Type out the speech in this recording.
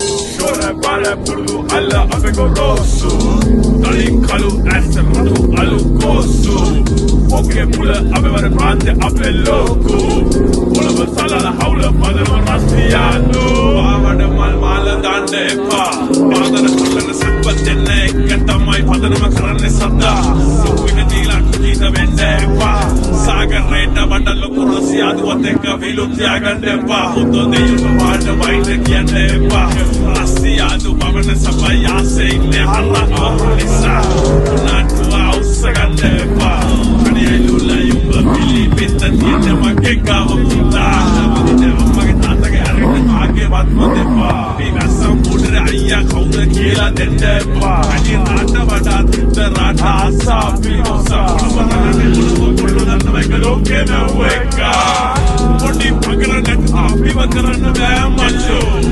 ෂොර බර පුරුදු අල්ල අපේ ගොරෝසු තනි කළු ඇස් රතු අලු කෝසු පොකේ මුල අපේ වර ප්‍රාන්තේ අපේ ලෝකු පොළව සලල හවුල පදනම රස්තියාදු. පාවඩ මල් මාල දාන්න එපා. ආදර කරන සැප දෙන්න එක තමයි පදනම කරන්නේ සදා. ලොකු එක දීලා කුජීත වෙන්න එපා. සාගරේට වඩා ලොකු රසියාදුවත් එක්ක විලු තියාගන්න එපා. හොඳ දෙයුන් පාට වයින් කියන්න එපා. රස්තියාදු පවන සබයි ආසේ ඉන්නේ හරක් නිසා. උනාටුව අවුස්ස ගන්න එපා. අඩියයි ලුලයි උඹ පිළිපෙත්ත තියෙන මගේ ගාව පුතා. අම්මගේ තාත්තගේ අරගෙන කාගේවත්ම දෙපා. අපි වැස්සම් උඩර අයියා කවුද කියලා දෙන්න එපා. අඩි රාට වඩා තිත්ත රාට ආසා අපි නොසා. පොළොව රටේ පොළොව පොළොව දන්නව එක ලෝකෙම එක. පොඩි පගර නැති අපිව කරන්න බෑ මචෝ.